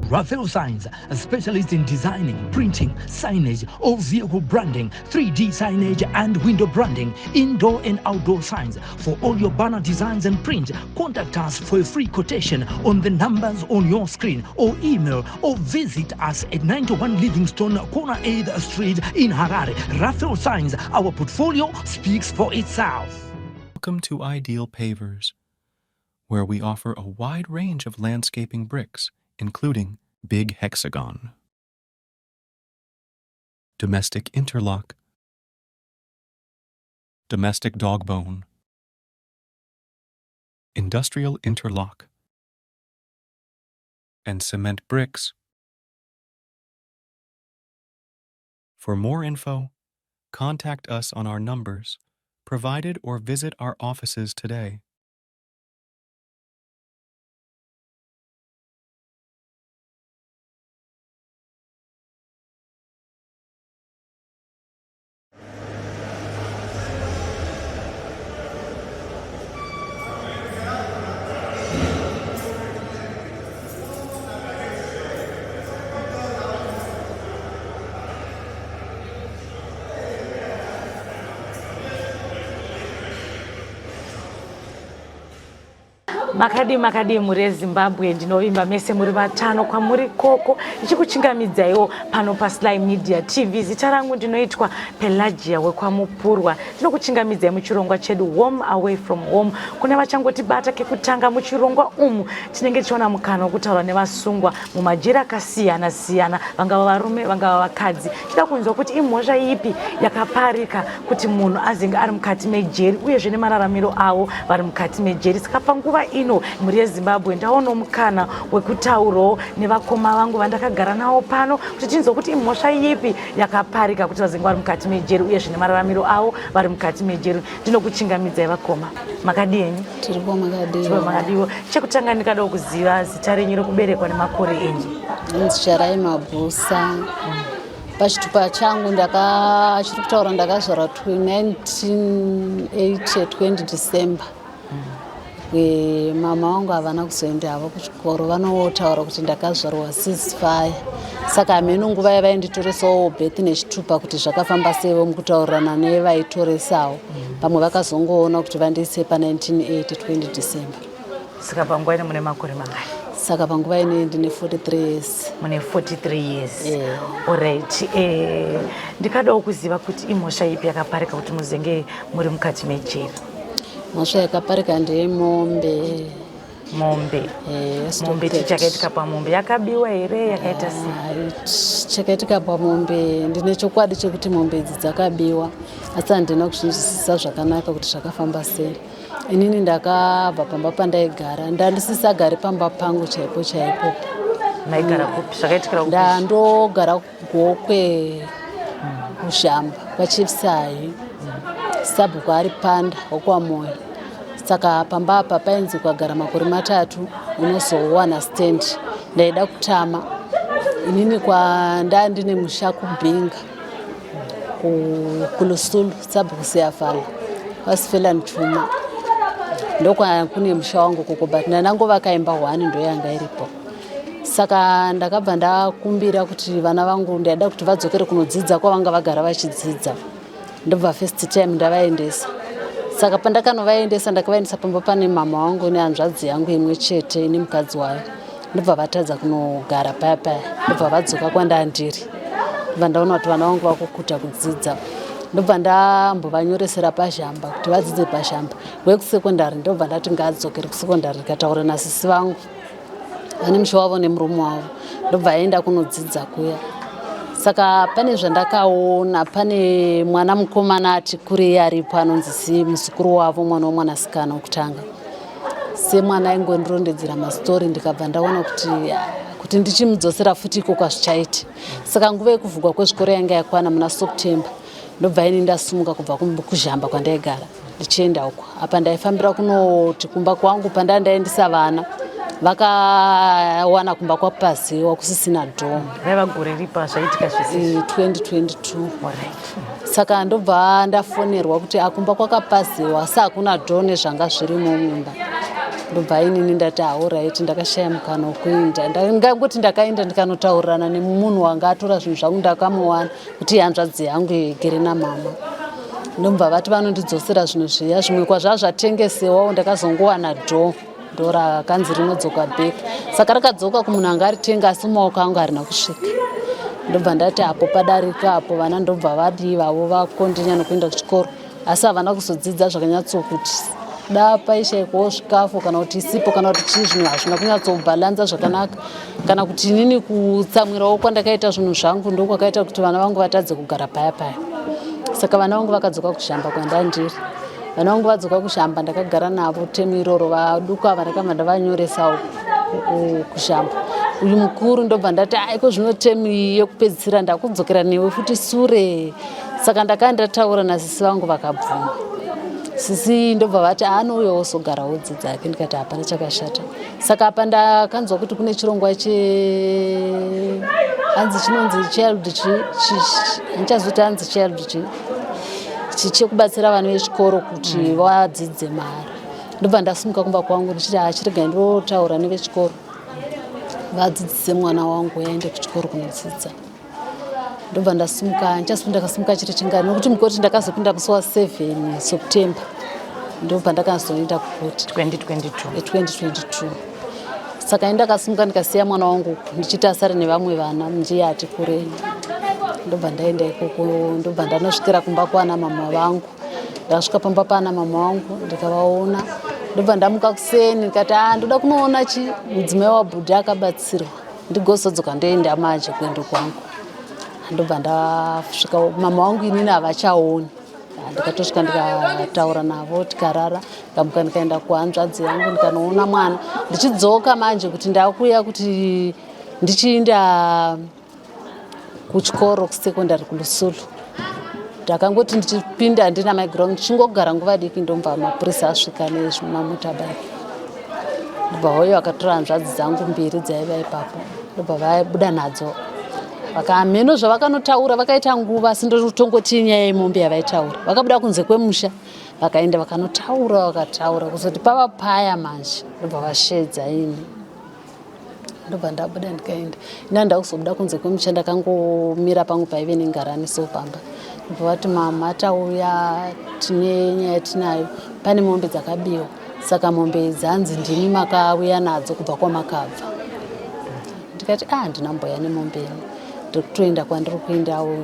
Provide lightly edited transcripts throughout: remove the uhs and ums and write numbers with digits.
Raphael Signs, a specialist in designing, printing, signage, all vehicle branding, 3D signage and window branding, indoor and outdoor signs. For all your banner designs and print, contact us for a free quotation on the numbers on your screen or email or visit us at 91 Livingstone, corner 8th Street in Harare. Raphael Signs, our portfolio speaks for itself. Welcome to Ideal Pavers, where we offer a wide range of landscaping bricks, including Big Hexagon, Domestic Interlock, Domestic Dogbone, Industrial Interlock, and cement bricks. For more info, contact us on our numbers provided or visit our offices today. Makadii makadii mhuri yeZimbabwe, ndinovimba mese muri vatano kwamuri koko, ndichikuchingamidzaiwo pano paSly Media TV. Zita rangu ndinoitwa Pelagia wekwaMupurwa. Ndinokuchingamidzai muchirongwa chedu Home Away From Home. Kune vachangotibata kekutanga muchirongwa umu, tinenge tichiona mukana wekutaura nevasungwa mumajeri akasiyana siyana, vangava varume vangava vakadzi. Tida kunzwa kuti imhosva ipi yakaparika kuti munhu azenge ari mukati mejeri, uyezve nemararamiro avo vari mukati mejeri. Saka panguva ino, mhuri yeZimbabwe, ndaonawo mukana wekutaurawo nevakoma vangu vandakagara navo pano kuti tinzwe kuti imhosva ipi yakaparika kuti vazenge vari mukati mejeri, uyezve nemararamiro avo vari mukati mejeri. Ndinokuchingamidzai vakoma, makadii henyu? Tiripo, makadii? Makadiwo. Chekutanga ndikadawo kuziva zita renyu rekuberekwa nemakore enyu. Ndinonzi Charai Mabhusa. Pachitupa changu ndakachiri kutaura ndakazvarwa 1980 20 December. Mama vangu havana kuzoenda havo kuchikoro, vanotaura kuti ndakazvarwa ceasefire, saka hameno nguva yavainditoresawo birth nechitupa kuti zvakafamba seivo mukutaurirana nevaitoresawo. Pamwe vakazongoona kuti vandiise pa1980 20 December. Saka panguva ino mune makore mangani? Saka panguva ino ndine 43 years. Mune 43 years. Yeah. Alright, ndikadawo kuziva kuti imhosva ipi yakaparika kuti muzenge muri mukati mejeri? Mhosva yakaparika ndeyemombe. Mombe? Mombe. Chii chakaitika pamombe? Yakabiwa here? Yakaita sei? Chakaitika pamombe, ndine chokwadi chekuti mombe idzi dzakabiwa, asi handina kuzvinzwisisa zvakanaka kuti zvakafamba sei. Inini ndakabva pamba pandaigara, ndandisisagari pamba pangu chaipo chaipo. Maigara kupi? Zvakaitikira kupi? Ndandogara Gokwe, kuShamba kwaChief Sahi, sabhuku ari Panda wokwaMoyo. Saka pamba apa painzi ukagara makore 3 unozowana stand. Ndaida kutama inini kwanda ndine musha kuBinga, kuLusulu, sabhuku Siyafala kwaSifela Ntuma, ndokwa kune musha wangu koko, but ndandangovaka imba 1 ndoyanga iripo. Saka ndakabva ndakumbira kuti vana vangu ndaida kuti vadzokere kunodzidza kwavanga vagara vachidzidza. Ndobva first time ndavaendesa. Saka pandakanovaendesa, ndakavaendesa pamba pane mama wangu nehanzvadzi yangu imwe chete ine mukadzi wayo. Ndobva vatadza kunogara paya paya, ndobva vadzoka kwandandiri. Ndobva ndaona kuti vana vangu vakukuta kudzidza, ndobva ndambovanyoresera paZhamba kuti vadzidze paZhamba. Wekusekondari ndobva ndati ngaadzokere kusekondari. Ndikataura nasisi vangu vane musha wavo nemurume wavo, ndobva aenda kunodzidza kuya. Saka pane zvandakaona, pane mwana mukomana ati kurei aripo anonzi si muzukuru wavo, mwana womwanasikana wokutanga. Semwana aingondirondedzera mastori, ndikabva ndaona kuti ndichimudzosera futi ikoko hazvichaiti. Saka nguva yekuvhugwa kwezvikoro yanga yakwana muna September, ndobva ini ndasumuka kubva kuZhamba kwandaigara ndichienda uko. Apa ndaifambira kunoti kumba kwangu pandandaendisa vana, vakawana kumba kwapaziwa kusisina door. Raiva gore ripa zvaitika zvese? 2022. Saka ndobva ndafonerwa kuti akumba kwakapaziwa asi hakuna door nezvanga zvirimo mumba. Ndobva inini ndati hauraiti, ndakashaya mukana wekuenda. Ndangoti ndakaenda ndikanotaurirana nemunhu wanga atora zvinhu zvangu, ndakamuwana kuti ihanzvadzi yangu igere namama. Ndobva vati vanondidzosera zvinhu zviya, zvimwe kwazvaa zvatengesewawo, ndakazongowana dhoo ndorakanzi rinodzoka back. Saka rakadzoka kumunhu anga aritenga, asi mumaoko angu harina kusvika. Ndobva ndati apo padarika apo, vana ndobva vadii vavo vakondinya nokuenda kuchikoro, asi havana kuzodzidza zvakanyatsokuti da paishaikwawo zvikafu kana kuti isipo kana kuti chii, zvinhu hazvina kunyatsobhalanza zvakanaka, kana kuti inini kutsamwirawo kwandakaita zvinhu zvangu ndokwakaita kuti vana vangu vatadze kugara paya paya. Saka vana vangu vakadzoka kushamba kwandandiri. Vana vangu vadzoka kushamba, ndakagara navo temu iroro. Vaduku ava ndakabva ndavanyoresawo kushamba. Uyu mukuru ndobva ndati aiko zvino temu iyi yekupedzisira ndakudzokera newe futi sure. Saka ndakanga ndataura nasisi vangu vakabvuma. Sisi ndobva vati anouya wozogarawo dzidza yake, ndikati hapana chakashata. Saka apa ndakanzwa kuti kune chirongwa che hanzi chinonzi child, handichazoti hanzi child chi chekubatsira vana vechikoro kuti vadzidze mahara. Ndobva ndasimuka kumba kwangu ndichiti achiregai ndotaura nevechikoro vadzidzise mwana wangu aende kuchikoro kunodzidza. Ndobva ndasimuka, ndichasi ndakasimuka chiri chingani, nokuti mukoti ndakazopinda musi wa7 September, ndobva ndakazoenda kukoti 2022. 2022. Saka ini ndakasimuka ndikasiya mwana wangu ndichiti asare nevamwe vana, ndiye ati kurei. Ndobva ndaenda ikoko, ndobva ndanosvikira kumba kwana mama vangu. Ndakasvika pamba pana mama vangu ndikavaona, ndobva ndamuka kuseni ndikati a ndoda kunoona chi mudzimai wabhudhi akabatsirwa, ndigozodzoka ndoenda manje kuendo kwangu. Ndobva ndasvika, mama vangu inini havachaoni. Ndikatosvika ndikataura navo, tikarara. Ndikamuka ndikaenda kuhanzvadzi yangu ndikanoona mwana. Ndichidzoka manje kuti ndakuya kuti ndichiinda kuchikoro kusekondari kuLusulu, ndakangoti ndichipinda handina maiguru, ndichingogara nguva diki ndomva mapurisa asvika nezvimamotabike. Ndobva hoyo akatora hanzvadzi dzangu mbiri dzaiva ipapo, ndobva vabuda nadzo vakamheno zvavakanotaura. Vakaita nguva, asi ndotongoti nyaya yemombe yavaitaura. Vakabuda kunze kwemusha vakaenda vakanotaura, vakataura kuzoti pava paya manje ndobva vashedza ini, ndobva ndabuda ndikaenda. Ina ndakuzobuda kunze kwemusha, ndakangomira pangu paive nengarani so pamba. Ndobva vati mama tauya tine nyaya tinayo, pane mombe dzakabiwa, saka mombe dzanzi ndimi makauya nadzo kubva kwamakabva. Ndikati a handina mboya nemombe ini, ndiri kutoenda kwandiri kuendawo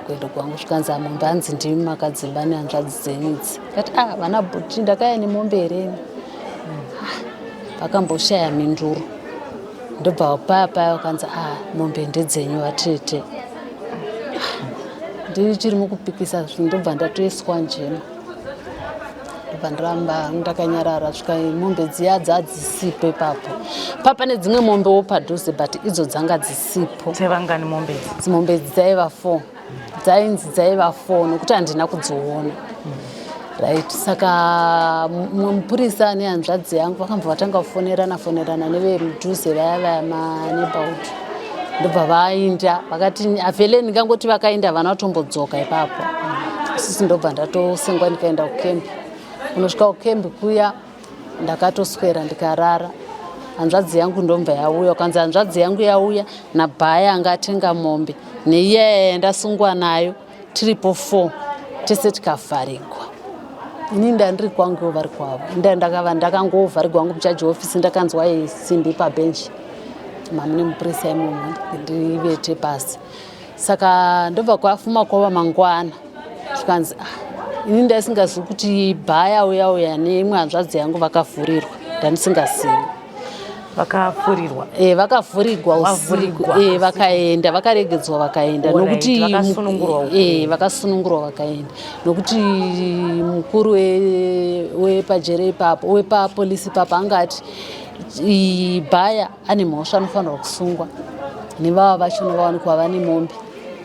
kuenda kwangu. Zvikanzi mombe hanzi ndimi makadziba nehanzvadzi dzenyu idzi. Ndikati a vana bhuti, ndakauya nemombe here ini? Vakamboshaya mhinduro, ndobva paya paya vakanzi a mombe ndedzenyu vatete. Ndichiri mukupikisa, ndobva ndatoiswa njema, ndobva ndaramba ndakanyarara. Svika mombe dziya dzadzisipo ipapo. Papa nedzimwe mombewo padhuze, but idzo dzanga dzisipo. Dzevangani mombe idzi? Dzimombe idzi dzaiva four, dzainzi dzaiva four nokuti handina kudziona. Right, saka mumwe mupurisa nehanzvadzi yangu vakambva vatanga kufonerana fonerana nevemudhuze vaya vaya maneighborhood, ndobva vainda vakati avhele, ndingangoti vakainda havana kutombodzoka ipapo. Isusu ndobva ndatosengwa ndikaenda kukembi. Kunosvika kukembi kuya ndakatoswera ndikarara. Hanzvadzi yangu ndomva yauya, ukanzi hanzvadzi yangu yauya nabhaya anga atenga mombe neiyaya yandasungwa nayo, tiripo four tese tikavharigwa. Ini ndandiri kwangu, ivo vari kwavo. Ndakava ndakangovharigwa hangu muchaji ofisi, ndakanzwa simbi pabhenji mamune mupurisa imomo, ndivete pasi. Saka ndobva kwafuma kwava mangwana, zvikanzi ah, ini ndaisingazivi kuti bhaya uya uya neimwe hanzvadzi yangu vakavhurirwa, ndandisingazivi. Vakafurirwa? E, vakavhurigwa usiku. E, vakaenda vakaregedzwa vakaenda nokuti vakasunungurwa. E, vakasunungurwa vakaenda nokuti mukuru wepajere ipapo, wepapolisi ipapo, anga ati bhaya ane mhosva, anofanirwa kusungwa nevava vacho navawanikwa vane mombe,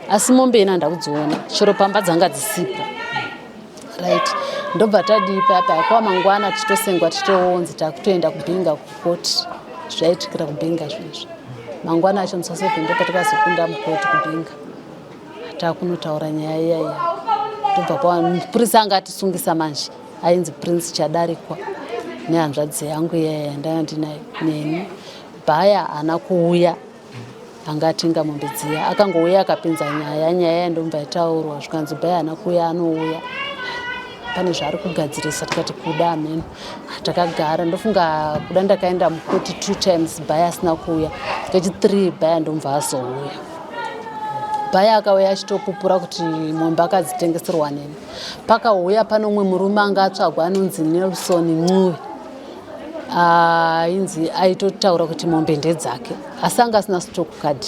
asi mombe ina ndakudziona chero pamba dzanga dzisipo. Right, ndobva tadii papa kwa mangwana tichitosengwa, tichitoonzi takutoenda kubhinga kukoti. Zvaitikira kubhinga zvinezvi. Mangwana acho musi wa7 ndopatakazopinda mukoti kubhinga, takunotaura nyaya iya iya. Tobva kwa mupurisa anga atisungisa manje ainzi Prince Chadarikwa. Nehanzvadzi yangu iyaya yandanga ndinayo neni. Bhaya haana kuuya anga atenga mombe dziya, akangouya akapinza nyaya, nyaya yandomba yataurwa zvikanzi bhaya haana kuuya, anouya pane zvaari kugadzirisa. Tikati kuda ameno. Takagara, ndofunga kuda ndakaenda mukoti 2 times, bhaya asina kuuya. Kechi 3 bhaya ndomva azouya. Bhaya akauya achitopupura kuti mombe akadzitengeserwa neni. Pakauya pane umwe murume anga atsvagwa anonzi Nelson Ncube, ainzi aitotaura kuti mombe ndedzake, asi anga asina stock card.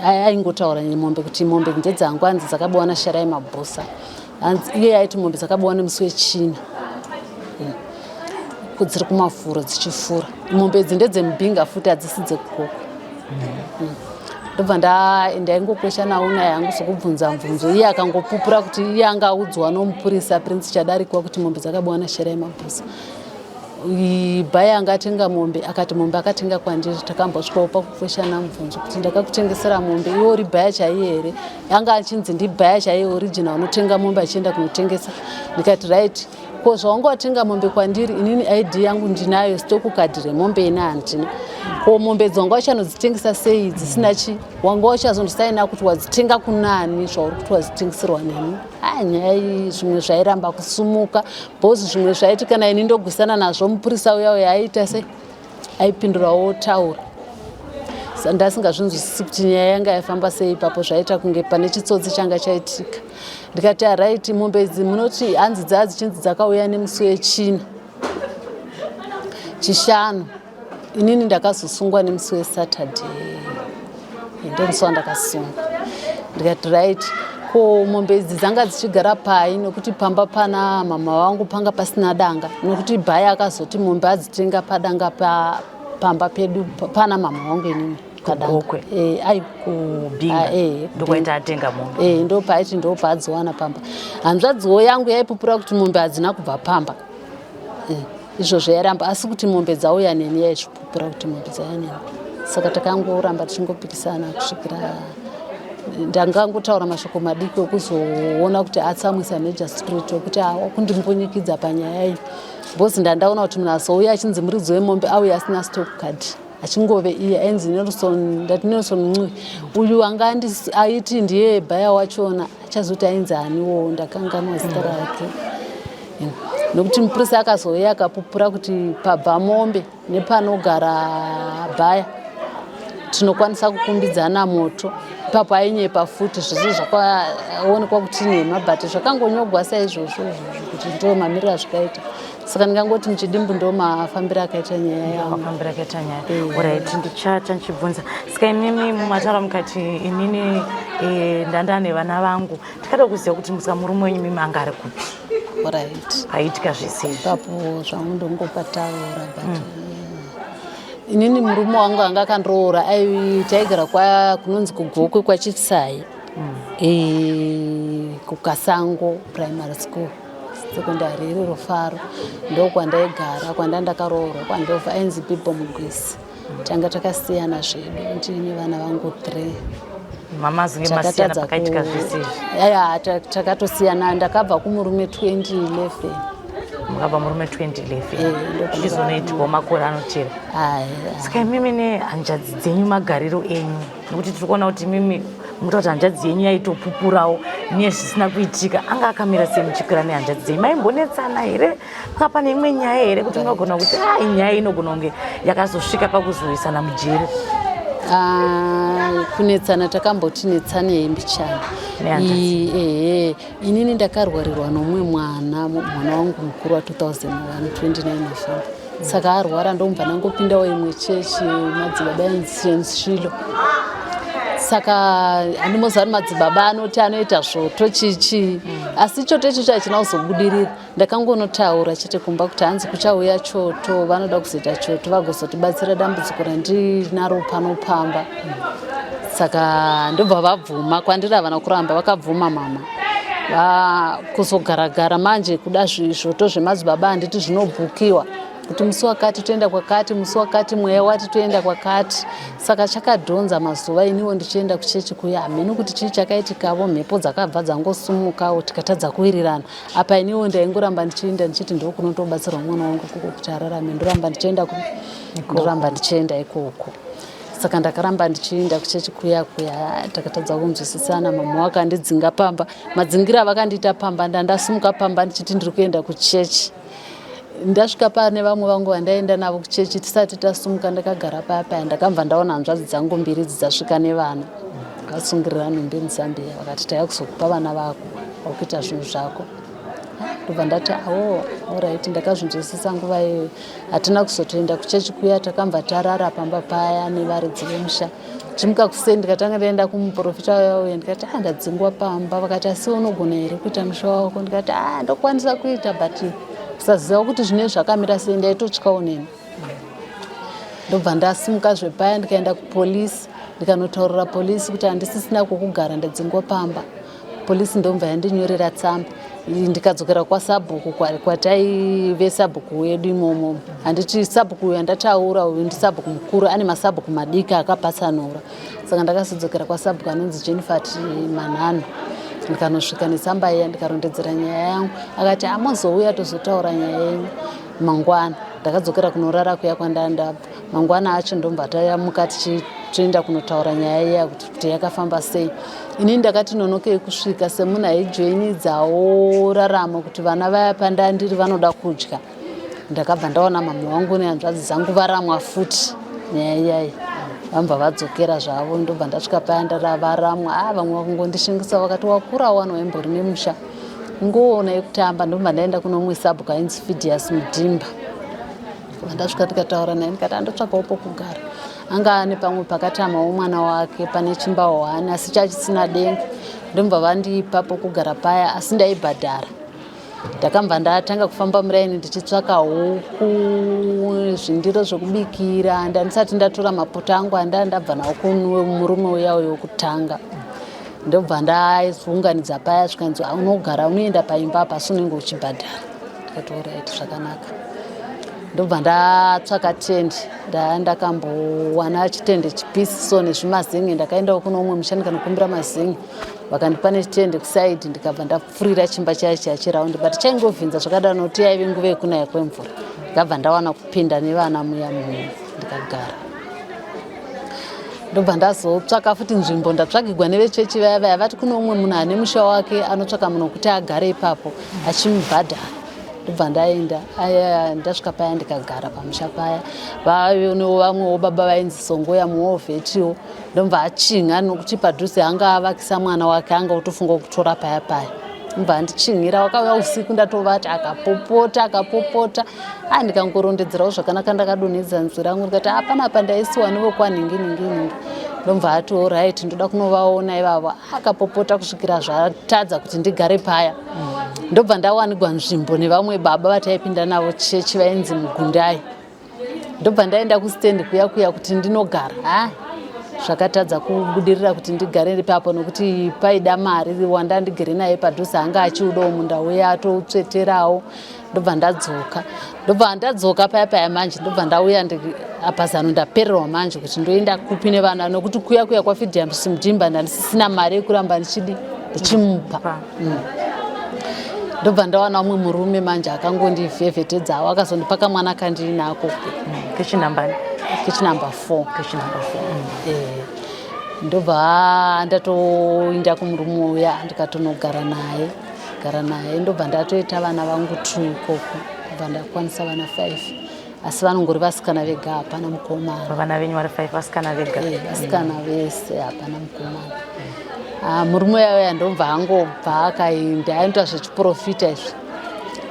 Aingotaura nemombe kuti mombe ndedzangu, anzi dzakabiwa naSharai Mabhusa. Hanzi iye aiti mombe dzakabiwa nemusi wechina, dziri kumafuro dzichifura. Mombe idzi ndedzemubhinga futi, hadzisi dzekukoko. Ndobva ndaingokwesha nawo naye hangu sokubvunza mubvunzo, iye akangopupura kuti iye anga audzwa nomupurisa Prince Chadarikwa kuti mombe dzakabiwa naSharai Mabhusa. Bhaya anga atenga mombe, akati mombe akatenga kwandiri. Takambosvikawo pakukweshana mubvunzo kuti ndakakutengesera mombe, iwe uri bhaya chaiye here? Anga achinzi ndibhaya chaiye original, unotenga mombe achienda kunotengesa. Ndikati right, ko zvawanga watenga mombe kwandiri, inini ID yangu ndinayo, stock card remombe ina handina. Ko mombe idzi wanga uchanodzitengesa sei dzisina chi? Wanga uchazondisaina kuti wadzitenga kunani zvauri kuti wadzitengeserwa neni? Nyaya iyi zvimwe zvairamba kusumuka, because zvimwe zvaiti kana ini ndogwisana nazvo, mupurisa uya uya aiita sei, aipindurawo otaura. Ndasingazvinzwisisi kuti nyaya yanga yafamba sei ipapo, zvaita kunge pane chitsotsi changa chaitika. Ndikati alright, mombe idzi munoti hanzi dzaa dzichinzi dzakauya nemusi wechina, chishanu, inini ndakazosungwa nemusi weSaturday, ndomusi wandakasungwa. Ndikati right, ko mombe idzi dzanga dzichigara pai? Nokuti pamba pana mama vangu panga pasina danga, nokuti bhaya akazoti mombe adzitenga padanga pamba pedu pana mama vangu inini. Kugokwe? Aiwa. Kubinga? Ndokwaita atenga mombe? Ndopaaiti ndopaadziwana pamba. Hanzvadziwo yangu yaipupura kuti mombe hadzina kubva pamba. Izvozvo yairamba, asi kuti mombe dzauya neni yaizvipupura kuti mombe dzauya neni. Saka takangoramba tichingopikisana kusvikira ndangangotaura mashoko madiki okuzoona kuti atsamwisa magistrate, okuti akundimbunyikidza panyaya iyi, because ndandaona kuti munhu azouya achinzi muridzi wemombe auya asina stock card, achingove iye ainzi Nelson, ndati Nelson Ncube uyu anga aiti ndiye bhaya wachona, achazoti ainzi aniwo, ndakanganwa zita rake. Nokuti mupurisa akazouya akapupura kuti pabva mombe nepanogara bhaya tinokwanisa kukumbidzana moto. Ipapo ainyepa futi, zvese zvakaonekwa kuti nhema, but zvakangonyogwa saizvozvo izvozvo kuti ndo mamiriro azvikaita. Saka ndingangoti muchidimbu ndo mafambiro akaita nyaya yangu. Mafambiro akaita nyaya. Alright, ndichata ndichibvunza. Saka imimi mumataura mukati inini ndanda nevana vangu, tikada kuziva kuti musika murume wenyu mimi anga ari kupi paitika zvese izvi? Ipapo zvangu ndongopataura, but inini murume wangu anga akandiroora taigara kunonzi kuGokwe kwaChifsai, kuKasango Primary School, Secondary iri Rufaro, ndokwandaigara kwanda ndakaroorwa kwandobva, ainzi Bibo Mugwisi. Tanga takasiyana zvedu ndine vana vangu 3. Mamazunge masiyana pakaitika zvese izvi? Ya, takatosiyana, ndakabva kumurume 2011. Mukabva murume 2011, zvichizonoitwawo makore anotera. Saka imimi nehanzvadzi dzenyu, magariro enyu, nekuti tiri kuona kuti imimi mukuta kuti hanzvadzi yenyu yaitopupurawo nezvisina kuitika, anga akamira sei muchikwira nehanzvadzi dzenyu? Maimbonetsana here? Panga pane imwe nyaya here kuti munogona kuti a nyaya inogona kunge yakazosvika pakuzoisana mujeri? Kunetsana takamboti netsanei mbichana. Ehe, inini ndakarwarirwa nomumwe mwana, mwana wangu mukuru wa 2001, 29 November. Saka arwara, ndomubva ndangopindawo imwe chechi madzibaba Shilo. Saka handimoziva kuti madzibaba anoti anoita zvoto chichi, asi choto ichocho hachina kuzobudirira. Ndakangonotaura chete kumba kuti hanzi kuchauya choto, vanoda kuzoita choto vagozotibatsira dambudziko randinaro pano pamba. Saka ndobva vabvuma kwandiri, havana kuramba, vakabvuma mama. Kuzogaragara manje kuda zvoto zvemadzibaba, handiti zvinobhukiwa. Kuti musi wakati toenda kwakati, musi wakati mweya wati toenda kwakati. Saka chakadhonza mazuva iniwo ndichienda kuchechi kuya, hameno kuti chii chakaitikavo, mhepo dzakabva dzangosumukawo tikatadza kuwirirana. Apa iniwo ndaingoramba ndichienda ndichiti ndokunotobatsirwa mwana wangu kuko kuti ararame, ndoramba ndichienda ndoramba ndichienda ikoko. Saka ndakaramba ndichienda kuchechi kuya kuya, takatadza kunzwisisana. Mama wakandidzinga pamba, madzingira avakandiita pamba, ndandasimuka pamba ndichiti ndiri kuenda kuchechi. Ndasvika pane vamwe vangu vandaenda navo kuchechi, tisati tasumuka ndakagara paya paya, ndakabva ndaona hanzvadzi dzangu mbiri idzi dzasvika nevana vakasungirira nhumbi muzambiya, vakati taiya kuzokupa vana vako wakuita zvinhu zvako. Ndobva ndati awo orit, ndakazvinzwisisa nguva iyoyo. Hatina kuzotoenda kuchechi kuya, takambva tarara pamba paya nevaridzi vemusha. Chimuka kuseni ndikatanga ndaenda kumuprofita uya uya, ndikati a ndadzingwa pamba. Vakati asi unogona here kuita musha wako? Ndikati a ndokwanisa kuita, but kusaziva kuti zvine zvakamira sei, ndaitotyawo neni. Ndobva ndasimuka zvepaya ndikaenda kupolisi, ndikanotaurira polisi kuti handisisina kwokugara, ndadzingwa pamba. Polisi ndobva yandinyorera tsamba, ndikadzokera kwasabhuku kwataive sabhuku wedu imomo. Handiti sabhuku uyu andataura uyu ndisabhuku mukuru, ane masabhuku madiki akapatsanura. Saka ndakazodzokera kwasabhuku anonzi Jenifat Manhano, ndikanosvika netsamba iya ndikarondedzera nyaya yangu. Akati amozouya tozotaura nyaya yenyu mangwana. Ndakadzokera kunorara kuya kwandandabva. Mangwana acho ndobva tayamuka tichitoenda kunotaura nyaya iya kuti yakafamba sei. Ini ndakati nonokei kusvika semunhu aijoinidzawo raramo kuti vana vaya pandandiri vanoda kudya. Ndakabva ndaona mama wangu nehanzvadzi dzangu varamwa futi nyaya iyayi, vambva vadzokera zvavo. Ndobva ndasvika paya ndavaramwa, a vamwe vakangondishingisa vakati wakura wani waimbori nemusha, ingoona yekutamba. Ndobva ndaenda kuno umwe sabhuku ainzi Fidias Mudhimba. Ndasvika ndikataura naye ndikati andotsvakawo pokugara. Anga ane pamwe pakatamawo mwana wake pane chimbawo hani asi chachisina denga. Ndobva vandipa pokugara paya, asi ndaibhadhara. Ndakambva ndatanga kufamba muraini ndichitsvaka huku, zvindiro zvokubikira. Ndandisati ndatora mapoto angu anda ndabva nawo kumurume uya uyo wokutanga. Ndobva ndaunganidza paya, zvikanzi unogara unoenda paimba apa asi unenge uchibhadhara. Ndikati orit, zvakanaka. Ndobva ndatsvaka tende, ndakambowana chitende chipisi so nezvimazen'e. Ndakaendawo kuno umwe musha ndikanokumbira mazen'e, vakandipa nechitende kusaidi, ndikabva ndapfurira chimba chaya chiya chiraundi, but chaingovhinza zvakadaro nokuti yaive nguva yekunaya kwemvura. Ndikabva ndawana kupinda nevana muya muno ndikagara. Ndobva ndazotsvaka futi nzvimbo, ndatsvagigwa nevechechi vaya vaya, vati kune umwe munhu ane musha wake anotsvaka munhu wekuti agare ipapo achimubhadhara. Ndobva ndaenda aya, ndasvika paya ndikagara pamusha paya. Vainewo vamwewo baba vainzi Songoya muovhetiwo, ndobva achinha nokuti padhuze anga avakisa mwana wake, anga otofunga kutora paya paya. Ndobva andichinhira, wakauya usiku ndatovati, akapopota akapopota, a ndikangorondedzerawo zvakanaka, ndakadonhedza nzwi rangu ndikati hapana apa ndaisiwa nevokwanhingi nhingi nhingi. Ndobva ati orit, ndoda kunovaona ivavo. Akapopota kusvikira zvatadza kuti ndigare paya. Ndobva ndawanigwa nzvimbo nevamwe baba vataipinda navo chechi vainzi Mugundai. Ndobva ndaenda kustendi kuya kuya kuti ndinogara. Ha, zvakatadza kubudirira kuti ndigare ipapo nokuti paida mari. Wanda ndigere naye padhuze anga achiudawo munda uya atoutsveterawo. Ndobva ndadzoka, ndobva ndadzoka paya paya manje. Ndobva ndauya apa zano ndapererwa manje kuti ndoenda kupi nevana, nokuti kuya kuya kwaFidiamsi Mudhimba ndandisisina mari yekuramba ndichidi ndichimupa. Ndobva ndawana umwe murume manje akangondivhevhetedzawo, akazondipa kamwana kandiinako kechinambani, kechinamba 4. Kechinamba 4. Ndobva ndatoinda kumurume uya ndikatonogara naye, gara naye. Ndobva ndatoita vana vangu 2 ikoko, ndobva ndakwanisa vana 5, asi vanongori vasikana vega, hapana mukomana. Vana venyu vari 5 vasikana vega? Vasikana vese, hapana mukomana. Murume uya uya ndobva angobva akaenda, ainoita zvechiprofita izvi.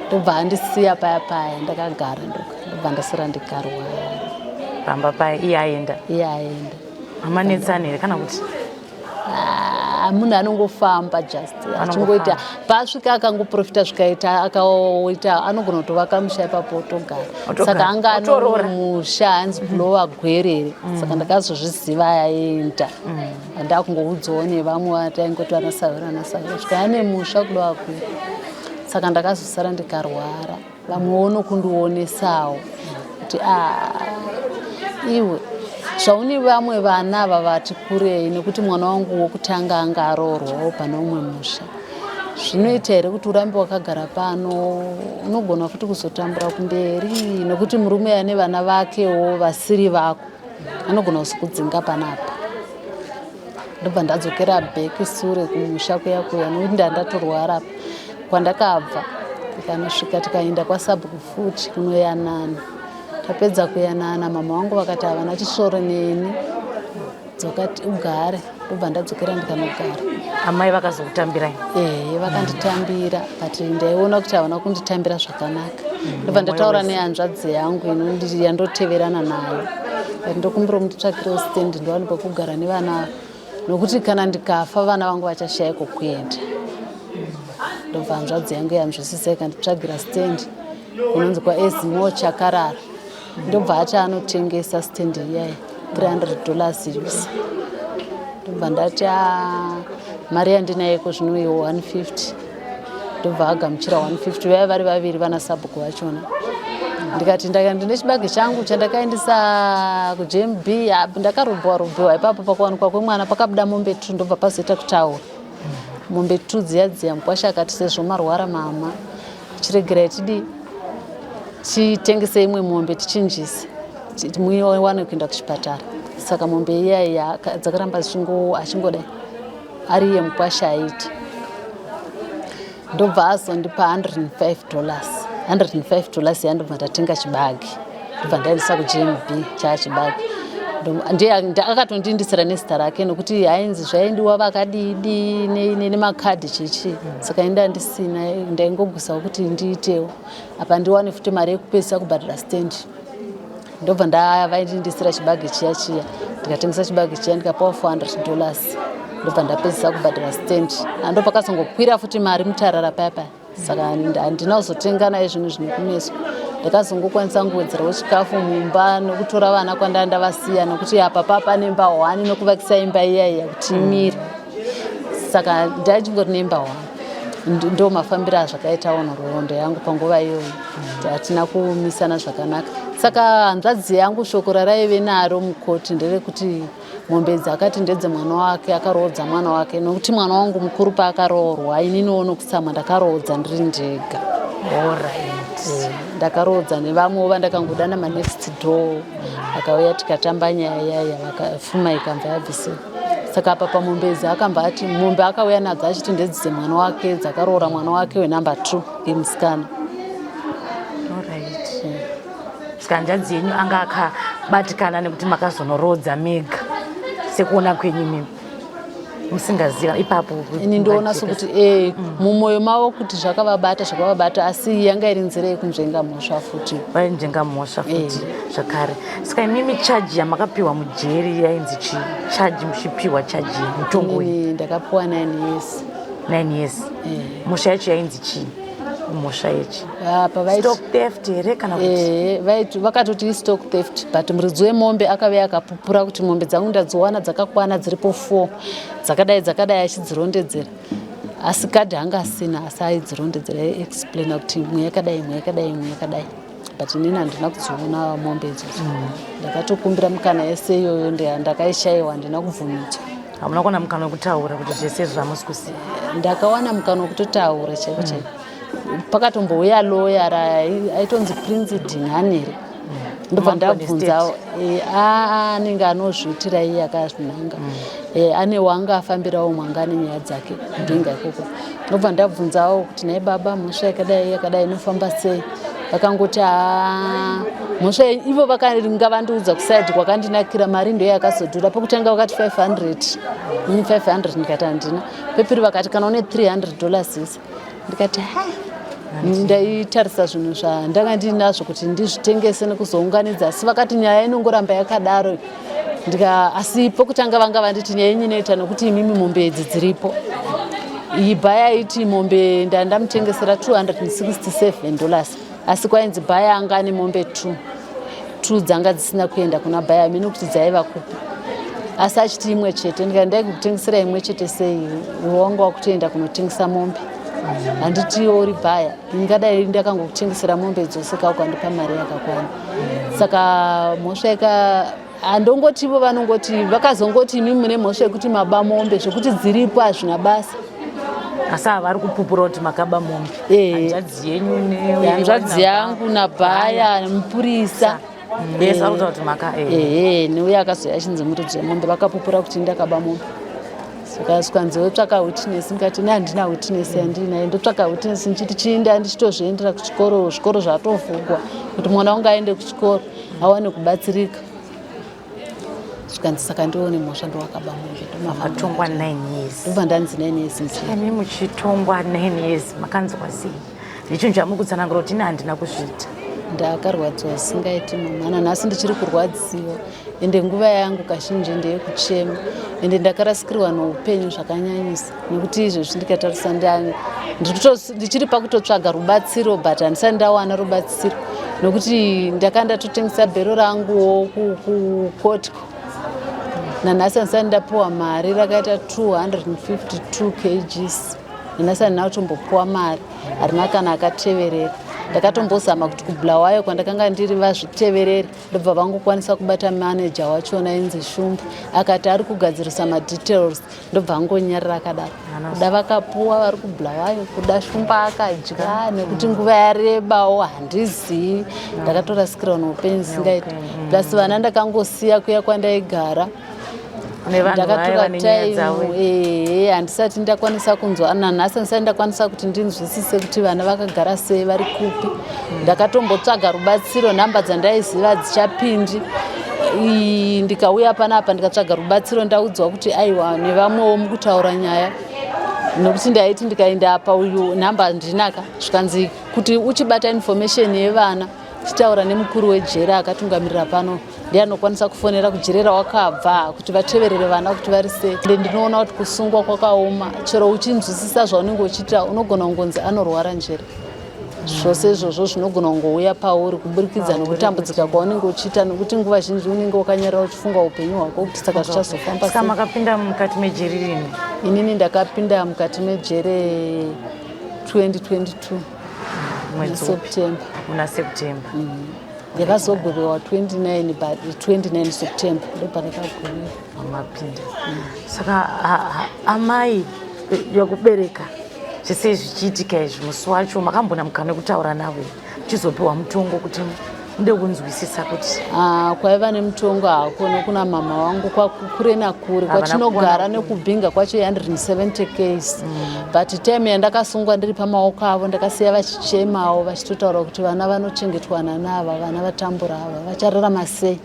Ndobva andisiya paya paya ndakagara, ndobva ndasara ndikarwara pamba paya iye aenda. Iye aenda. Hamanetsani here kana kuti? Munhu anongofamba just achingoita paasvika akangoprofita zvikaita akaita anogona kutovaka musha ipapo otogara. Saka anga ane musha hanzi kulowa Gwerere. Saka ndakazozviziva aenda, andakungoudzawo nevamwe vataingoti vanasahwira nasahwira svika ane musha kulowa Gwerere. Saka ndakazosara ndikarwara, vamwewo nokundionesawo kuti a ah, iwe zvaune vamwe vana ava vati kurei, nekuti mwana wangu wokutanga anga aroorwawo pane umwe musha. Zvinoita here kuti urambe wakagara pano? Unogona futi kuzotambura kumberi, nekuti murume ane vana vakewo vasiri vako anogona kuzokudzinga panapa. Ndobva ndadzokera back sure kumusha kuya kuya, nekuti ndandatorwara apa kwandakabva. Tikanosvika tikaenda kwasabhuku futi kunoyanana. Tapedza kuyanana, mama vangu vakati havana chisvoro neni, dzoka ugare. Ndobva ndadzokera ndikanogara. Amai vakazokutambirai? Ehe, vakanditambira, but ndaiona kuti havana kunditambira zvakanaka. Ndobva ndataura nehanzvadzi yangu yandoteverana nayo, but ndokumbira munditsvakirewo stand ndiwane pekugara nevana, nokuti kana ndikafa vana vangu vachashaya kokuenda. Ndobva hanzvadzi yangu yanzwisisa ikanditsvagira stand kunonzi kwaEzimo Chakarara. Ndobva ati anotengesa stand iyayi $300 use. Ndobva ndati ah, mari yandinayo zvino iyo 150. Ndobva agamuchira 150, vaya vari vaviri vana sabhuku vachona. Ndikati ndine chibage changu chandakaendesa kuJMB, ndakarobhiwa robhiwa ipapo pakuwanikwa kwemwana pakabuda mombe 2. Ndobva pazoita kutaura mombe 2 dziya dziya. Mukwasha akati sezvo marwara mama, chiregerai tidii, titengese imwe mombe tichinjise muwane kuenda kuchipatara. Saka mombe iya dzakaramba achingodai ari iye mukwasha aiti. Ndobva azondipa $105, $105 yandobva ndatenga chibage, ndobva ndaendesa kuGMB chaa chibage. Akatondindisira nezita rake, nokuti ainzi zvaindiwa vakadidi nemakadhi chichi. Saka inda ndisina, ndaingogusawo kuti ndiitewo apa ndiwane futi mari yekupedzisa kubhadhara stand. Ndobva ndavaindindisira chibage chiya chiya, ndikatengesa chibage chiya, ndikapawa $400, ndobva ndapedzisa kubhadhara stand. Ando pakazongokwira futi mari mutarara paya paya, saka handina kuzotenga naye zvinhu zvine kumeso. Ndakazongokwanisa kuwedzerawo chikafu mumba nokutora vana kwanda ndavasiya, nokuti apa papa nemba hwani nokuvakisa imba iya iya kuti imire. Saka ndaichingori nemba hwani. Ndo mafambiro azvakaitawo nhoroondo yangu panguva iyoyo. Hatina kumisana zvakanaka. Saka hanzvadzi yangu shoko raraive naro mukoti nderekuti mombe idzi akati ndedzemwana wake, akaroodza mwana wake, nokuti mwana wangu mukuru paakaroorwa, ininiwo nokutsamwa ndakaroodza ndiri ndega. Ndakaroodza nevamwewo vandakangodana manext door, vakauya tikatamba nyaya yaya, vakafuma ikambva yabvisiwa. Saka apa pamombe idzi akamba ati mombe akauya nadzo achiti ndedzi dzemwana wake, dzakaroora mwana wake wenumber 2 yemusikana. Saka hanzvadzi yenyu anga akabatikana nekuti makazonoroodza mega, sekuona kwenyu imimi musingaziva ipapo? Ini ndoona sokuti e mumwoyo mavo kuti zvakavabata zvakavabata, asi yanga iri nzira yekunzvenga mhosva futi. Vainzvenga mhosva futi zvakare. Saka imimi chaji yamakapiwa mujeri yainzi chii? Chaji muchipiwa chaji mutongo uyu? Inini ndakapiwa 9 years. 9 years. Mhosva yacho yainzi chii? Mhosva yechi Apa vaiti stock theft here kana kuti? Vaiti vakatoti istock theft, but muridzi wemombe akave akapupura kuti mombe dzangu ndadziwana dzakakwana, dziripo 4, dzakadai dzakadai, achidzirondedzera, asi kadhi anga asina, asi aidzirondedzera, aiexplaina kuti imwe yakadai, imwe yakadai, imwe yakadai. But inini handina kudziona mombe idzodzo. Ndakatokumbira mukana yese iyoyo, ndakaishayiwa, handina kubvumidzwa. Hamuna kuwana mukana wekutaura kuti zvese izvo zvamusi kuziva? Ndakawana mukana wekutotaura chaiko chaiko. Pakatombouya loya aitonzi Prince Dinghanere, ndobva ndabvunza anenge anozviitira iye akazvinanga, ane wanga afambirawo mwanga nenyaya dzake mbinga ikoko. Ndobva ndabvunzawo kuti nhai baba, mhosva yakadai yakadai inofamba sei? Vakangoti haa, mhosva ivo vakanga vandiudza kusaidi kwakandinakira, mari ndo yakazodhura. Pekutanga vakati 500, ini 500 ndikati handina. Pepiri vakati kana une $300 isa, ndikati ha, ndaitarisa zvinhu zvandanga ndiinazvo kuti ndizvitengese nekuzounganidza. Asi vakati nyaya inongoramba yakadaro. Ndika asi pokutanga vanga vanditi nyaya yenyu inoita nokuti imimi mombe idzi dziripo. Iyi bhaya aiti mombe ndandamutengesera $267, asi kwainzi bhaya anga ane mombe 2 2 dzanga dzisina kuenda kuna bhaya, mene kuti dzaiva kupi, asi achiti imwe chete. Ndikati ndaikukutengesera imwe chete sei, wanga wakutoenda kunotengesa mombe? Handiti uri bhaya, ndingadai ndakangokutengesera mombe dzose ka ukandipa mari yakakwana. Saka mhosva yaka handongoti ivo vanongoti vakazongoti imi mune mhosva yekuti maba mombe, zvekuti dziripo hazvina basa. Asi ava vari kupupura kuti makaba mombe? Eh. Hanzvadzi yenyu? Hanzvadzi yangu nabhaya, mupurisa. Vese vari kutaura kuti maka Ehe, neuye akazouya achinzi muridzi wemombe, vakapupura kuti ndakaba mombe. Saka zvikanzi wotsvaka witness, ndikati ne handina witness yandinayo. Ndotsvaka witness ndichiti chiinda ndichitozviendera kuchikoro, zvikoro zvatovhugwa, kuti mwana wangu aende kuchikoro awane kubatsirika. Zvikanzi saka ndione mhosva, ndowakaba mombe. Makatongwa 9 years? Ndobva ndanzi 9 years mujeri. Imi muchitongwa 9 years makanzwa sei? Nechinhu chamuri kutsanangura kuti ini handina kuzviita. Ndakarwadziwa zvisingaiti, mama. Nanhasi ndichiri kurwadziwa, ende nguva yangu kazhinji ndeyekuchema, ende ndakarasikirwa noupenyu zvakanyanyisa, nekuti izvezvi ndikatarisa ndichiri pakutotsvaga rubatsiro, but handisati ndawana rubatsiro, nokuti ndakanga ndatotengesa bhero ranguwo kukotiko. Nanhasi handisati ndapiwa mari, rakaita 252 kgs. Nanhasi handina kutombopiwa mari, harina kana akateverera. Ndakatombozama kuti kuBulawayo kwandakanga ndiri vazviteverere, ndobva vangokwanisa kubata maneja wachona inzi Shumba, akati ari kugadzirisa madetails, ndobva angonyarira akadaro. Kuda vakapuwa vari kuBulawayo, kuda Shumba akadya, nekuti nguva yarebawo handizivi. Ndakatorasikirwa neupenyu zvisingaiti, plus vana ndakangosiya kuya kwandaigara. Nevanhu vaya Ndakatora vane nyaya dzavo. Time, ehe, handisati ndakwanisa kunzwa nanhasi, handisati ndakwanisa kuti ndinzwisise kuti vana vakagara sei, vari kupi. Ndakatombotsvaga rubatsiro, nhamba dzandaiziva dzichapindi. Ndikauya panapa ndikatsvaga rubatsiro, ndaudzwa kuti aiwa, nevamwewo mukutaura nyaya, nokuti ndaiti ndikaenda apa uyu nhamba handinaka. Zvikanzi kuti uchibata information yevana, chitaura nemukuru wejere akatungamirira pano, ndiye anokwanisa kufonera kujere rawakabva kuti vateverere vana kuti vari sei. Ende ndinoona kuti kusungwa kwakaoma. Chero uchinzwisisa zvaunenge uchiita, unogona kungonzi anorwara njere. Zvose izvozvo zvinogona kungouya pauri kuburikidza nekutambudzika kwaunenge uchiita, nekuti nguva zhinji unenge wakanyarara uchifunga upenyu hwako kuti saka zvichazofamba Saka sei. Makapinda mukati mejeri rini? Inini ndakapinda mukati mejere 2022. Mwedzi upi? September. Muna September. Ndakazogwevewa 29, but 29 September ndopandakagwevewa. Mapinda. Saka amai yakubereka zvese zvichiitika izvi, musi wacho makambona mukana wekutaura navo here, muchizopiwa mutongo, kuti mude kunzwisisa kuti Ah, kwaiva nemutongo hako nokuna mama wangu kure nakure Havana kwatinogara kuona. Nekubhinga kwacho 170 ks, but time yandakasungwa ndiri pamaoko avo, ndakasiya vachichemawo, vachitotaura kuti vana vanochengetwa nanava, vana vatambura ava vachararama sei?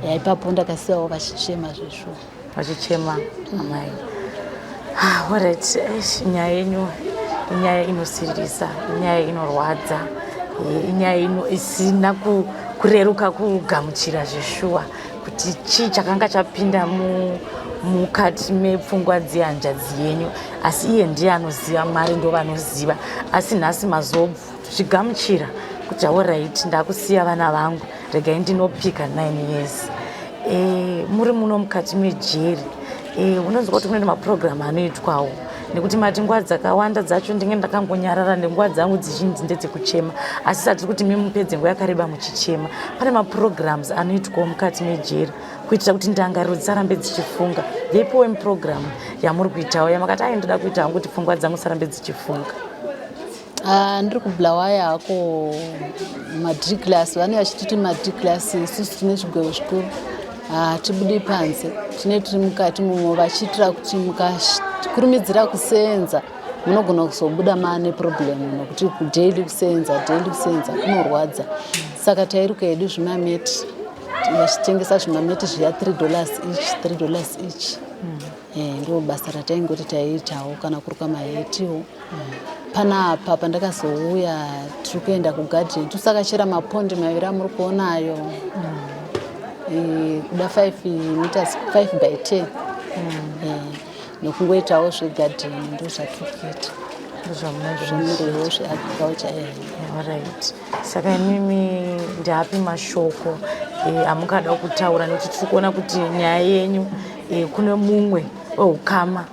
Ya, ipapo ndakasiyawo vachichema zveshuwa. Vachichema amai. Ah, alright. Eish, nyaya yenyu inyaya inosiririsa, inyaya inorwadza, inyaya isina kureruka kugamuchira zveshuwa, kuti chii chakanga chapinda mukati mepfungwa dzehanzvadzi yenyu. Asi iye ndiye anoziva, Mwari ndo vanoziva. Asi nhasi mazozvigamuchira kuti alright, ndakusiya vana vangu, regai ndinopika 9 years. Muri muno mukati mejeri, unonzwa kuti kune mapurogiramu anoitwawo, nekuti mati nguva dzakawanda dzacho ndinge ndakangonyarara, nenguva dzangu dzizhinji ndedzekuchema, asi satiri kuti mimupedze nguva yakareba muchichema. Pane mapurogirams anoitwawo mukati mejeri kuitira kuti ndangariro dzisarambe dzichifunga. Ndeipiwo mupurogiramu yamuri kuitawo yamakati ai ndoda kuita hangu kuti pfungwa dzangu dzisarambe dzichifunga? Ah, ndiri kuBulawayo hako, maD class vane vachititi maD class, isusu tine zvigwebo zvikuru hatibudi panze, tine tiri mukati mumo, vachiitira kuti mukakurumidzira kuseenza munogona kuzobuda maane problem, nokuti daily kuseenza, daily kuseenza kunorwadza. Saka tairuka hedu zvimameti, vachitengesa zvimameti zviya, $3 each, $3 each. Ndo basa rataingoti taiitawo, kana kuruka mahetiwo. Panapa pandakazouya, tiri kuenda kugadheni, tusakachera mapondi maviri amuri kuonayo, kuda 5 meters, 5 by 10, nokungoitawo zvegadheni. Ndo zvatiri kuita zvemuriwo zveagriculture. Alright, saka imimi ndeapi mashoko amungada kutaura, nekuti tiri kuona kuti nyaya yenyu kune mumwe weukama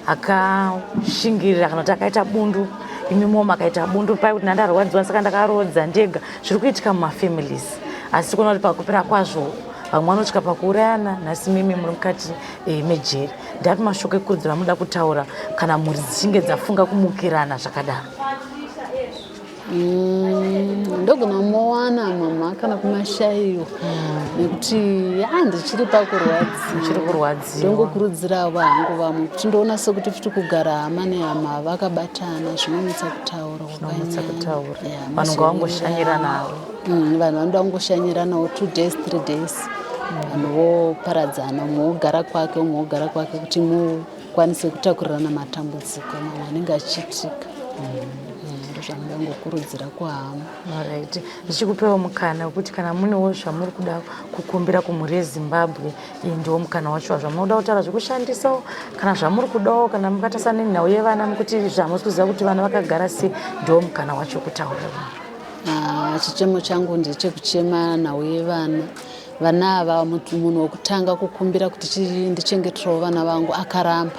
akashingirira kana kuti akaita bundu Imimiwo makaita bundu pai kuti ndandarwadziwa saka ndakaroodza ndega. Zviri kuitika mumafamilies, asi kuona kuti pakupera kwazvo vamwe vanosvika pakuurayana. Nhasi mimi muri mukati mejeri. Ndapi mashoko ekurudziro amunoda kutaura kana mhuri dzichinge dzafunga kumukirana zvakadaro? Ndogona mowana mama kana kumashayiwa, nekuti ya ndichiri pakurwadziwa. Chiri kurwadziwa. Ndongokurudzirawo hangu vamwe kuti ndoona sekuti futi kugara hama nehama vakabatana zvinonetsa kutaura. Zvinonetsa kutaura. Vanhu ngavangoshanyiranawo. Vanhu vanoda kungoshanyiranawo 2 days, 3 days, vanhu voparadzana, umwe wogara kwake, umwe wogara kwake, kuti mukwanise kutakurirana matambudziko mamwe anenge achiitika. Ndozvandingangokurudzira kuhama. Alright, ndichikupewo mukana wekuti kana munewo zvamuri kuda kukumbira kumhuri yeZimbabwe, iyi ndiwo mukana wacho zvamunoda kutaura zvekushandisawo kana zvamuri kudawo, kana mukatasana nenhau yevana mukuti zvamusi kuziva kuti vana vakagara sei, ndiwo mukana wacho wekutaura. Ah, chichemo changu ndechekuchema nhau yevana. Vana ava, munhu wekutanga kukumbira kuti ndichengeterewo vana vangu akaramba,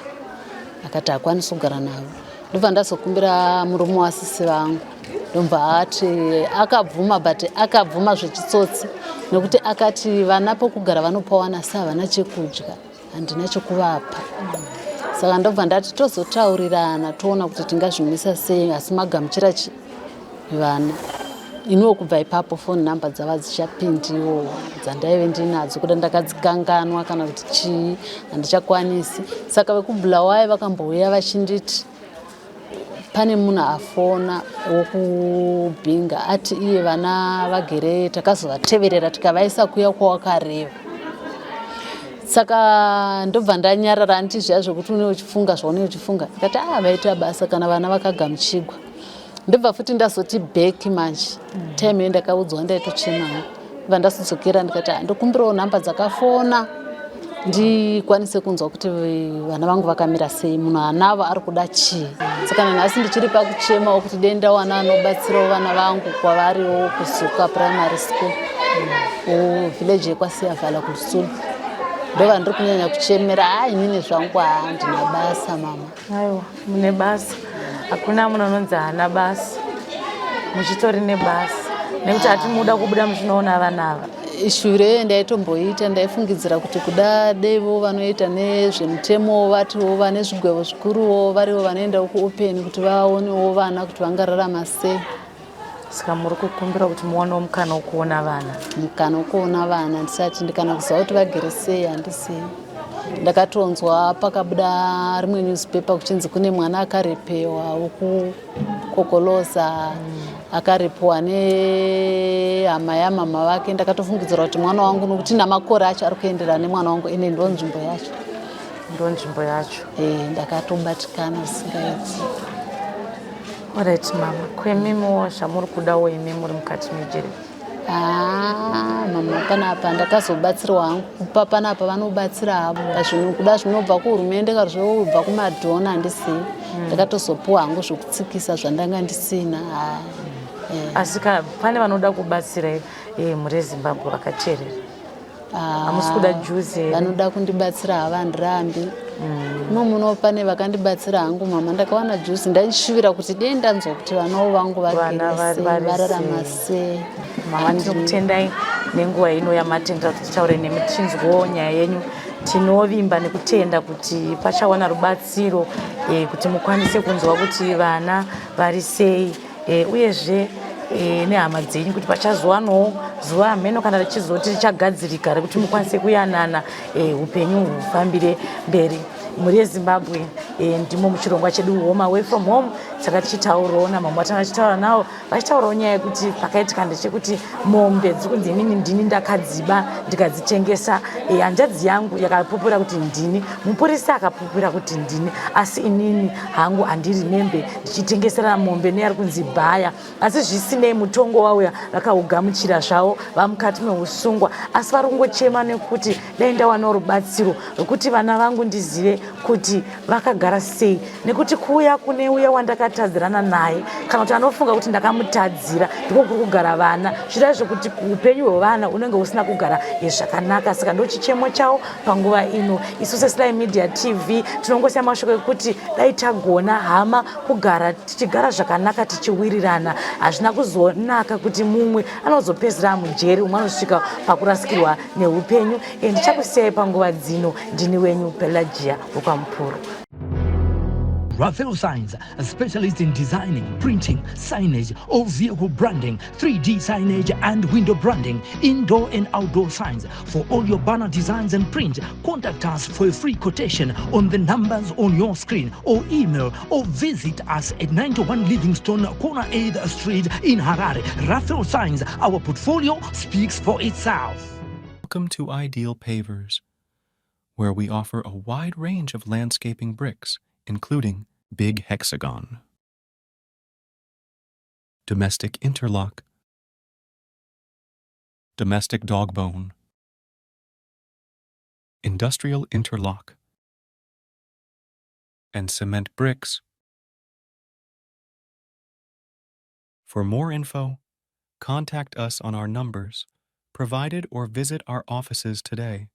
akati hakwanisi kugara navo. Ndobva ndazokumbira murume wasisi vangu, ndobva ati akabvuma, but akabvuma zvechitsotsi, nekuti akati vana pokugara vanopawana, asi havana chekudya, handina chekuvapa. Saka ndobva ndati tozotaurirana, toona kuti tingazvimisa sei, asi magamuchira vana iniwo. Kubva ipapo phone number dzava dzichapindiwo dzandaive ndinadzo, kuda ndakadzikanganwa kana kuti chii, handichakwanisi. Saka vekuBulawayo vakambouya vachinditi pane munhu afona wokubhinga, ati iye vana vagere. Takazovateverera tikavaisa kuya kwawakareva. Saka ndobva ndanyarara. Anditi zviya zvokuti une uchifunga zvaune uchifunga, ndikati a vaita basa kana vana vakagamuchigwa. Ndobva futi ndazoti back manje, time iyo ndakaudzwa ndaitochemawo. Ndobva ndazodzokera ndikati, "Ah, ndokumbirawo nhamba dzakafona ndikwanise kunzwa kuti vana vangu vakamira sei, munhu anavo ari kuda chii." Saka nanhasi ndichiri pakuchemawo kuti dei ndawana anobatsirawo vana vangu kwavariwo kuZuka Primary School, kuvillage yekwaSiyavhala kuLusulu. Ndova ndiri kunyanya kuchemera. Ha, inini zvangu handina basa, mama. Aiwa, mune basa. Hakuna munhu anonzi haana basa. Muchitori nebasa, nekuti hatimuda kubuda muchinoona vana ava. Shure ndaitomboita, ndaifungidzira kuti kuda devo vanoita nezvemutemo vatiwo vane zvigwevo zvikuruwo varivo vanoendawo kuopen kuti vaonewo vana kuti vangararama sei. Saka muri kukumbira kuti muwanewo mukana wekuona vana. Mukana wekuona vana ndisati ndikana kuziva kuti vagere sei, handisivi. Ndakatonzwa pakabuda rimwe newspaper kuchinzi kune mwana akarepewa wokukokoloza, akarepiwa nehama yamama vake. Ndakatofungidzira kuti mwana wangu, nokuti namakore acho ari kuenderana nemwana wangu, ende ndo nzvimbo yacho. Ndo nzvimbo yacho. Ndakatobatikana zvisingaiti. Alright mama, kwemimiwo zvamuri kudawo imi muri mukati mejeri? Ah, mama, panapa ndakazobatsirwa hangu kupa. Panapa vanobatsira havo pazvinhu kuda zvinobva kuhurumende kana zvinobva kumadhona, handisivi. Ndakatozopuwa hangu zvokutsikisa zvandanga ndisina. Ah, eh. Asi pane vanoda kubatsira mhuri yeZimbabwe vakateerera, hamusi kuda juzi here? Vanoda kundibatsira havandirambi. Imo muno pane vakandibatsira hangu, mama. Ndakawana juzi, ndaishuvira kuti dei ndanzwa kuti vanawo vangu Vana vagere sei, vari vararama sei. sei. Mama, tinokutendai nenguva ino yamatendera kuti titaure nemi, tichinzwawo nyaya yenyu. Tinovimba nekutenda kuti pachawana rubatsiro kuti mukwanise kunzwa kuti vana vari sei, uyezve nehama dzenyu, kuti pachazowanawo zuva hameno kana richizoti richagadzirika rekuti mukwanise kuyanana, upenyu hufambire mberi. Mhuri yeZimbabwe, ndimo muchirongwa chedu Home Away from Home. Saka tichitaurawo namambo vatanga tichitaura navo, vachitaurawo nyaya yekuti pakaitika ndechekuti mombe dziri kunzi inini ndini ndakadziba ndikadzitengesa. Hanzvadzi yangu yakapupura kuti ndini, mupurisa akapupura kuti ndini, asi inini hangu handiri membe ndichitengesera mombe neari kunzi bhaya. Asi zvisinei, mutongo wauya, vakaugamuchira zvavo vamukati meusungwa, asi vari kungochema nekuti dai ndawanawo rubatsiro rwekuti vana vangu ndizive kuti vakagara. Tingagara sei, nekuti kuuya kune uya wandakatadzirana naye kana kuti anofunga kuti ndakamutadzira, ndiko kuri kugara vana, zvirai zvekuti upenyu hwevana unenge usina kugara zvakanaka. Saka ndo chichemo chavo panguva ino. Isu seSly Media TV tinongosiya mashoko ekuti dai tagona hama kugara tichigara zvakanaka, tichiwirirana. Hazvina kuzonaka kuti mumwe anozopedzisira mujeri, umwe anosvika pakurasikirwa neupenyu. Ndichakusiyai panguva dzino. Ndini wenyu Pelagia wekwaMupuro. Raphael Signs, a specialist in designing, printing, signage, all vehicle branding, 3D signage and window branding, indoor and outdoor signs. For all your banner designs and print, contact us for a free quotation on the numbers on your screen or email or visit us at 91 Livingstone, corner 8th Street in Harare. Raphael Signs, our portfolio speaks for itself. Welcome to Ideal Pavers, where we offer a wide range of landscaping bricks, including Big Hexagon, Domestic Interlock, Domestic Dogbone, Industrial Interlock, and cement bricks. For more info, contact us on our numbers provided or visit our offices today.